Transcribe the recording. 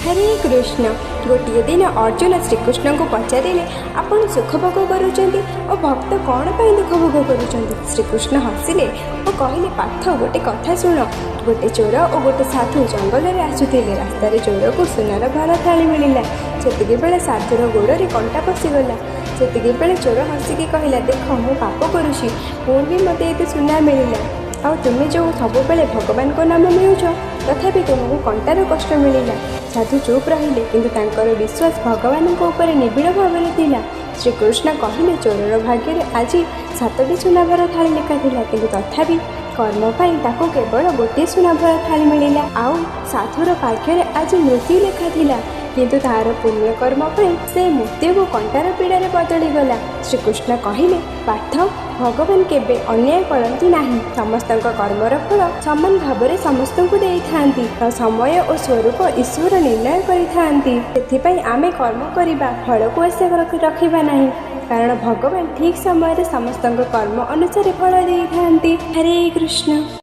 ହରେ କୃଷ୍ଣ। ଗୋଟିଏ ଦିନ ଅର୍ଜୁନ ଶ୍ରୀକୃଷ୍ଣଙ୍କୁ ପଚାରିଲେ, ଆପଣ ସୁଖ ଭୋଗ କରୁଛନ୍ତି ଓ ଭକ୍ତ କ'ଣ ପାଇଁ ଦୁଃଖ ଭୋଗ କରୁଛନ୍ତି? ଶ୍ରୀକୃଷ୍ଣ ହସିଲେ ଓ କହିଲେ, ପାର୍ଥ, ଗୋଟେ କଥା ଶୁଣ। ଗୋଟେ ଚୋର ଓ ଗୋଟେ ସାଧୁ ଜଙ୍ଗଲରେ ଆସୁଥିଲେ। ରାସ୍ତାରେ ଚୋରକୁ ସୁନାର ଭରା ଥାଳି ମିଳିଲା। ସେତିକିବେଳେ ସାଧୁର ଗୋଡ଼ରେ କଣ୍ଟା ପଶିଗଲା। ସେତିକିବେଳେ ଚୋର ହସିକି କହିଲା, ଦେଖ, ମୁଁ ପାପ କରୁଛି, ପୁଣି ବି ମୋତେ ଏତେ ସୁନା ମିଳିଲା। ଆଉ ତୁମେ ଯେଉଁ ସବୁବେଳେ ଭଗବାନଙ୍କ ନାମ ନେଉଛ, ତଥାପି ତୁମକୁ କଣ୍ଟାର କଷ୍ଟ ମିଳିଲା। ସାଧୁ ଚୁପ୍ ରହିଲେ, କିନ୍ତୁ ତାଙ୍କର ବିଶ୍ୱାସ ଭଗବାନଙ୍କ ଉପରେ ନିବିଡ଼ ଭାବରେ ଥିଲା। ଶ୍ରୀକୃଷ୍ଣ କହିଲେ, ଚୋରର ଭାଗ୍ୟରେ ଆଜି 7ଟି ସୁନାଭରା ଥାଳି ଲେଖା ଥିଲା, କିନ୍ତୁ ତଥାପି କର୍ମ ପାଇଁ ତାକୁ କେବଳ ଗୋଟିଏ ସୁନାଭରା ଥାଳି ମିଳିଲା। ଆଉ ସାଧୁର ଭାଗ୍ୟରେ ଆଜି ମୃତ୍ୟୁ ଲେଖା ଥିଲା, କିନ୍ତୁ ତାହାର ପୁଣ୍ୟକର୍ମ ପାଇଁ ସେ ମୃତ୍ୟୁକୁ କଣ୍ଟାର ପୀଡ଼ାରେ ବଦଳିଗଲା। ଶ୍ରୀକୃଷ୍ଣ କହିଲେ, ପାର୍ଥ, ଭଗବାନ କେବେ ଅନ୍ୟାୟ କରନ୍ତି ନାହିଁ। ସମସ୍ତଙ୍କ କର୍ମର ଫଳ ସମାନ ଭାବରେ ସମସ୍ତଙ୍କୁ ଦେଇଥାନ୍ତି। ସମୟ ଓ ସ୍ୱରୂପ ଈଶ୍ୱର ନିର୍ଣ୍ଣୟ କରିଥାନ୍ତି। ସେଥିପାଇଁ ଆମେ କର୍ମ କରିବା, ଫଳକୁ ଆଶା ରଖିବା ନାହିଁ, କାରଣ ଭଗବାନ ଠିକ୍ ସମୟରେ ସମସ୍ତଙ୍କ କର୍ମ ଅନୁସାରେ ଫଳ ଦେଇଥାନ୍ତି। ହରେ କୃଷ୍ଣ।